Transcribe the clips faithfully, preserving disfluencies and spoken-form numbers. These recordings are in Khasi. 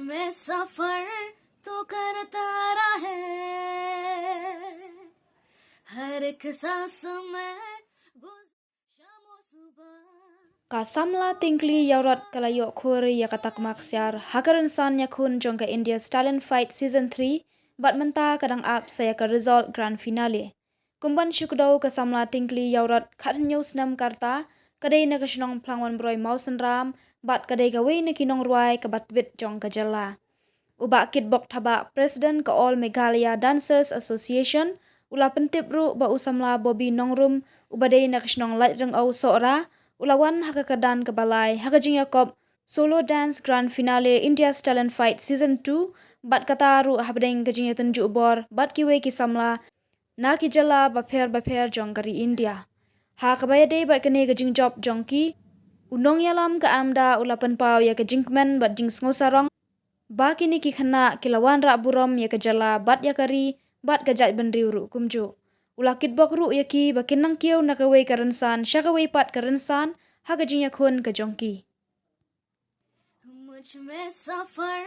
में सफर तो करता रहे, हर एक सांस में गुज-, शामो सुबह। Ka samla Tyngkli Ïawrot ka la ïoh khur ïa ka takma ksiar ha ka rynsan ïakhun jong ka India's Talent Fight Season three, bad mynta ka dang ap sa ïa ka result grand finale. Kumban shu kdew, ka samla Tyngkli Ïawrot khathynñiew snem ka rta, ka dei na ka shnong Phlangwanbroi Mawsynram, bad ka dei kawei na ki nongrwai kaba tbit jong ka jylla. U Bah Kitbok Thabah, President ka All Meghalaya Dancers Association, u la pyntip ruh ba u samla Bobby Nongrum, uba dei na ka shnong Laitryngew Sohra, u la wan ha ka kyrdan kaba lai ha ka jingïakop Solo Dance Grand Finale India's Talent Fight Season two, bad kata ruh hapdeng ka jingïatynjuh bor bad kiwei ki samla na ki jylla bapher bapher jong ka ri India. Ha kaba ïadei bad kane ka jingjop jong ki, u nongïalam ka AMDA u la pynpaw ïa ka jingkmen bad jingsngewsarong ba kine ki khynnah ki la wanrah burom ïa ka jylla bad ïa ka ri bad ka jaitbynriew ruh kumjuh. U la kitbok ruh ïa ki ba kin nang kiew na kawei ka rynsan sha kawei pat ka rynsan ha ka jingïakhun ka jong ki. मुझ में सफर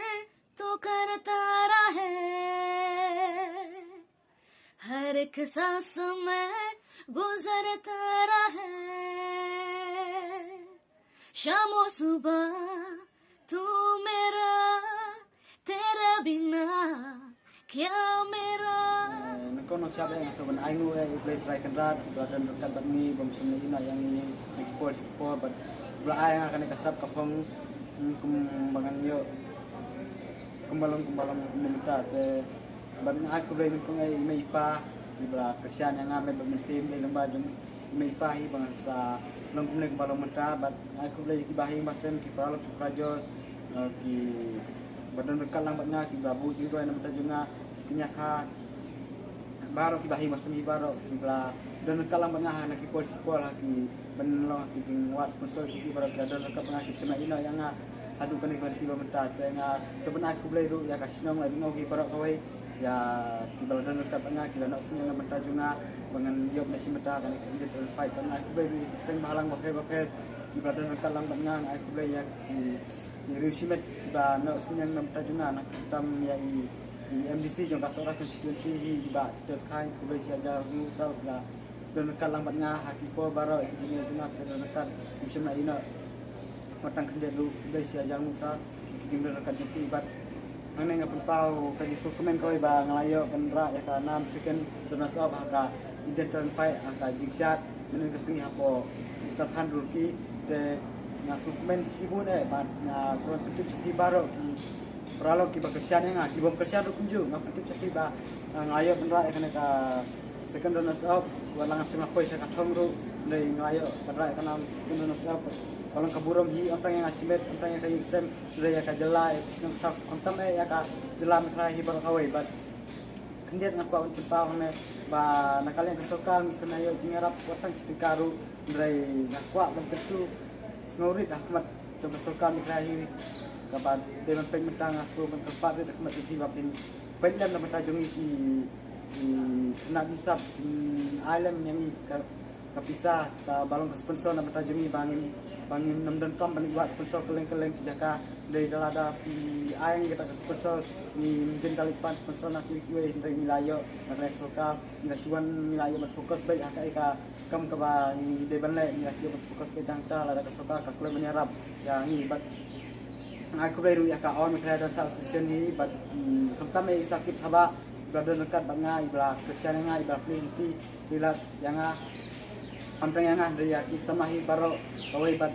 तो करता रहे, हर एक सांस में गुजरता रहे, शामो सुबह तू मेरा, तेरे बिना क्या मेरा। Nyngkong nyngkong sha ba nga sngewbha ban ai nguh ïa U Blei Trai Kynrad uba don ryngkat bad ngi, bym shym la ïehnoh ïa ngi na ki por sha ki por, bad uba la ai ïa nga kane ka sap ka phong, mm, kumba ngan ïoh kumba long kumba long mynta. Te bad nga ai khublei nyngkong ïa i mei i pa kiba la kyrshan ïa nga met bad mynsiem, dei lyngba jong i mei i pa hi ba ngan sa long kumne kumba long mynta. Bad nga ai khublei ïa ki bahaïing bahasem, ki paralok ki parajor, eh, kiba don ryngkat lang bad nga, kiba bud jingrwai na bynta jong nga, ki kñia kha, baroh ki bahaïing bahasem hi baroh kiba la don ryngkat lang bad nga ha na ki por sha ki por, ha ki ban long ha ki jingwad sponsor, ki baroh ki la don ryngkat bad nga, kim shym la ïehnoh ïa nga haduh kane ka lynti ba mynta. Te nga sngewbha ban ai khublei ruh ïa ka shnong Laitryngew hi baroh kawei, ïa kiba la don ryngkat bad nga, ki la noh synñiang na bynta jong nga ba ngan ïoh ban shim bynta ha kane ka Indian Talent Fight. Bad nga ai khublei ruh ïa ki seng bhalang bapher bapher kiba la don ryngkat lang bad nga. Nga ai khublei ïa ki, ki riew shimet kiba noh synñiang na bynta jong nga, na khamtam ïa i, i M D C jong ka Sohra constituency hi, i Bah Titos Chyne, khublei shi hajar nguh sir, ba la don ryngkat lang bad nga ha ki por baroh, ïa ki jingïaid jong nga kiba don ryngkat, kim shym la ïehnoh wat tang khyndiat ruh. Khublei shi hajar nguh sir ïa ki jingdon ryngkat jong phi. Bad hangne nga pynpaw ka jingsngewkmen kawei ba nga la ïoh ban rah ïa ka nam second runners up ha ka Indian Talent Fight ha ka jingshad mynhynnin ka sngi hapoh Uttarakhand, Roorkee. Te nga sngewkmen shibun eh, bad nga sngewbha pyntip sha phi baroh ki paralok kiba kyrshan ïa nga, ki bym kyrshan ruh kumjuh, nga pyntip sha phi ba, ah, nga la ïoh ban rah ïa kane ka second runners up, wat la ngam shym la poi sha ka thong ruh, hynrei nga la ïoh ban rah ïa ka nam second runners up. Ka long ka burom hi, ym tang ïa nga shimet, ym tang ïa ka ïing sem, hynrei ïa ka jylla, ïa ka shnong, khamtam eh ïa ka jylla Meghalaya hi baroh kawei. Bad khyndiat nga kwah ban pynpaw hangne ba na ka liang ka sorkar ngi khlem ïoh jingïarap wat tang shi tyngka ruh, hynrei nga kwah ban kyntu sngewrit ha khmat jong ka sorkar Meghalaya hi, kaba dei ban peit mynta. Nga sngewbha ban kyrpad rit ha khmat jong phi ba phin peit lem na bynta jong ngi ki, ki khynnah bun sap, phin ai lem ïa ngi ka, ka pisa kaba long ka sponsor na bynta jong ngi, ba ngin, ba ngin nym donkam ban wad sponsor kylleng kylleng ki jaka. Dei da lada phi ai ïa ngi kata ka sponsor, ngim jin da leit pan sponsor na kiwei kiwei, hynrei ngi la ïoh na ka liang ka sorkar, ngi la shu wan, ngi la ïoh ban focus beit ha kaei ka kam kaba ngi dei ban leh, ngi la shu ïoh ban focus beit. Tang ta lada ka sorkar ka kloi ban ïarap ïa ngi. Bad nga ai khublei ruh ïa ka All Meghalaya Dance Association hi, bad, mm, khamtam ïa i Sir Kit Thabah, iba la don ryngkat bad nga, iba la kyrshan ïa nga, iba la plie lynti plie lad ïa nga. Ym tang ïa nga, hynrei ïa ki samla hi baroh kawei, bad,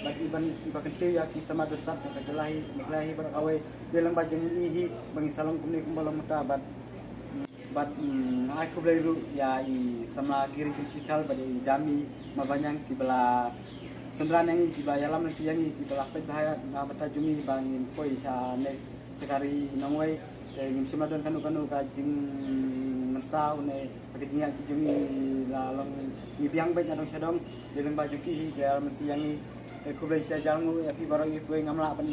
bad iba, iba kyntiew ïa ki samla don sap jong ka jylla hi, Meghalaya hi baroh kawei, dei lyngba jong i hi ba ngin sa long kumne kumba long mynta. Bad, bad, mm, nga ai khublei ruh ïa i samla Giri Kynshi Khyll bad ïa i Dami Mawbaniang, kiba la synran ïa ngi, kiba ïalam lynti ïa ngi, kiba la peit bha na bynta jong ngi ba ngin poi shane sha ka ri nongwei. Te ngim shym la don kano kano ka jingmynsaw ne ka jingïaid jong ngi, la long ngi biang beit na dong sha dong. Dei lyngba jong ki hi kiba ïalam lynti ïa ngi. Te khublei shi hajar nguh ïa phi baroh, ïa phi ngam lah ban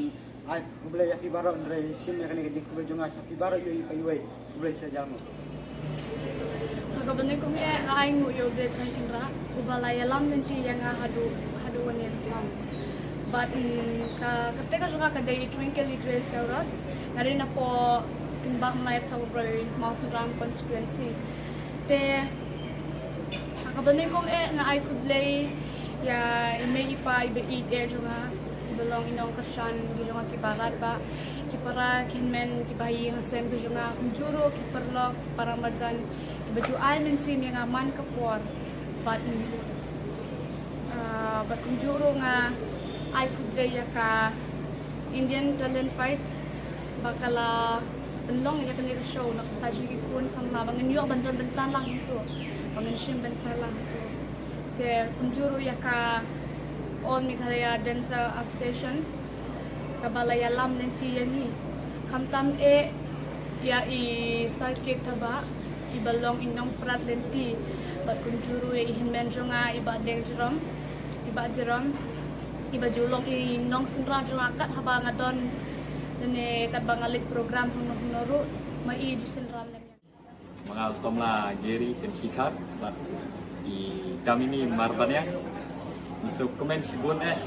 ai khublei ïa phi baroh, hynrei shim ïa kane ka jingkhublei jong nga sha phi baroh, ïa phi baroh. Khublei shi hajar nguh. Ha kaba nyngkong eh nga ai nguh ïa U Blei Trai Kynrad uba la ïalam lynti ïa nga haduh, haduh kane ka por. Bad mm, ka kyrteng ka jong nga ka dei Twinkle Grace Ïawrot. Nga dei napoh Kynbah Mlai Phelbroi, Mawsynram constituency. Te ha kaba nyngkong eh nga ai khublei ïa i mei i pa iba ïeit eh jong nga, iba long i nongkyrshan ki jong nga kiba radbah, ki para ki hynmen kiba ha ïing ha sem ki jong nga, kumjuh ruh ki paralok ki para marjan kiba ju ai mynsiem ïa nga man ka por. Bad mm, ah, bad kumjuh ruh nga ai khublei ïa ka Indian Talent Fight ba ka la pynlong ïa kane ka show na ka bynta jong ki khun samla ba ngin ïoh ban don bynta lang hangto, ba ngin shim bynta lang hangto. Te kumjuh ruh ïa ka All Meghalaya Dancer Association kaba la ïalam lynti ïa ngi, khamtam eh ïa i Sir Kate Thabah iba long i nongprat lynti, bad kumjuh ruh ïa i hynmen jong nga i Bah Deng Jyrhom, i Bah Jyrhom iba ju long i nongsynran jong nga kat haba nga don lane katba nga leit program hangno hangno ruh, ma i ju synran lem ïa nga. Ma nga u samla Gary Kynshikhat bad i Damini Marbaniang. Ngi sngewkmen shibun eh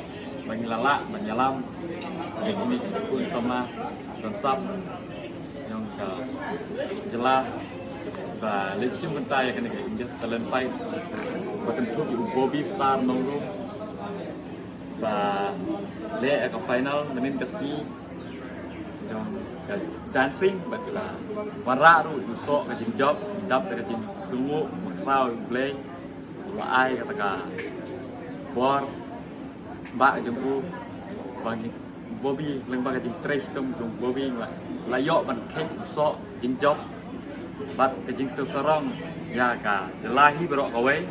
ba ngi la lah ban ïalam ïa kine ki khun samla don sap jong ka jylla ba leit shim bynta ïa kane ka India's Talent Fight ba kynthup ïa u Bobby Star Nongrum ba leh ïa ka final mynnin ka sngi jong ka dancing bad ki la wanrah ruh ïa u soh ka jingjop, dap da ka jingsngewnguh bakhraw ïa U Blei, u la ai kata ka bor ba ka jong u ba ngi Bobby, lyngba ka jingtrei shitom jong Bobby la, la ïoh ban kheit u soh jingjop bad ka jingsngew sarong ïa ka jylla hi baroh kawei.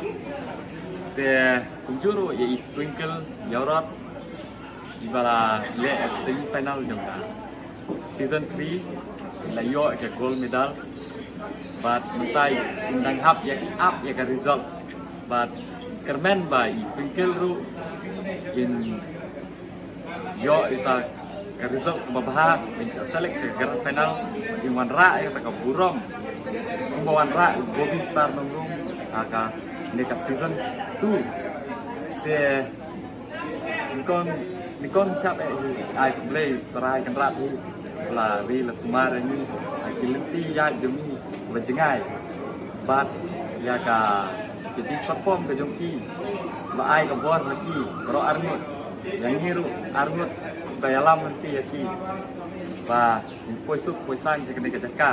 Te kumjuh ruh ïa i Twinkle Ïawrot iba la leh semi final jong ka season three, la ïoh ka gold medal. Bad mynta i dang hap ïa, ap ïa ka result. Bad kyrmen ba i Twinkle ruh in ïoh ïa ka result kaba bha, in sa select sha ka grand final, in wanrah ïa ka burom kumba wanrah Bobby Star Nongrum ha kane ka season two. Te nyngkong, nyngkong shap eh hi ai khublei Trai Kynrad hi ba la ri la sumar ïa ngi ha ki lynti ïaid jong ngi ba jngai. Bad ïa ka, ka jingperform ka jong ki ba ai ka bor ha ki baroh arngut. Ïa ngi ruh arngut ba ïalam lynti ïa ki ba ngin poi suk poi sang sha kane ka jaka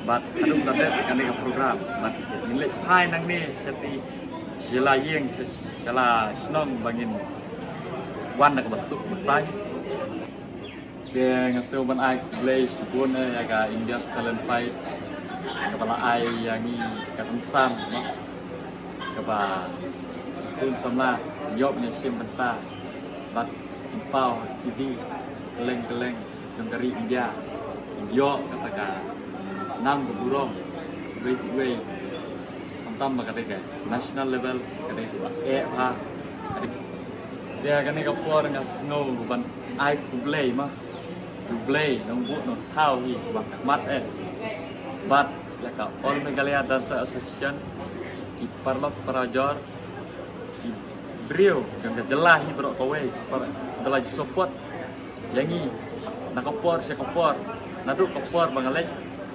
bad haduh ba dep kane ka program bad ngin leit phai nangne sha ti sha la ïing sha, sha la shnong ba ngin wan da kaba suk ba saiñ. Te nga sngew ban ai khublei shibun eh ïa ka India's Talent Fight kaba la ai ïa ngi ka rynsan, no, kaba khun samla ïoh ban ïashim bynta bad pynpaw ha ki T V kylleng kylleng jong ka ri India, ïoh kata ka nam ka burom, wei wei, khamtam ba ka dei ka national level, ka dei kaba eh bha. Te ha kane ka por nga sngew ban ai khublei ma U Blei Nongbuh Nongthaw hi ba khmat eh bad ïa ka All Meghalaya Dancer Association, ki paralok parajor, ki briew jong ka jylla hi baroh kawei, ki para, ba la ju support ïa ngi na ka por sha ka por. Naduh ka por ba nga leit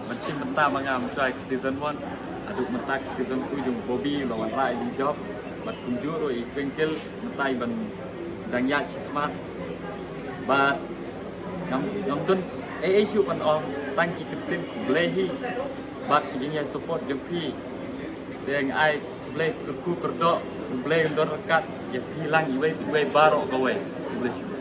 ban shim bynta ma nga mynshwa ka season one haduh mynta ka season two jong Bobby ba wanrah ïa i jop bad kumjuh ruh i Twinkle mynta i ban dang ïaid shakhmat. Bad ngam, ngam don ei ei shuh ban ong, tang ki kyntien khublei hi bad ki jingïaid support jong phi. Te nga ai khublei kyrkhu kyrdoh, khublei un don ryngkat ïa phi lang iwei pa iwei baroh kawei. Khublei shibun.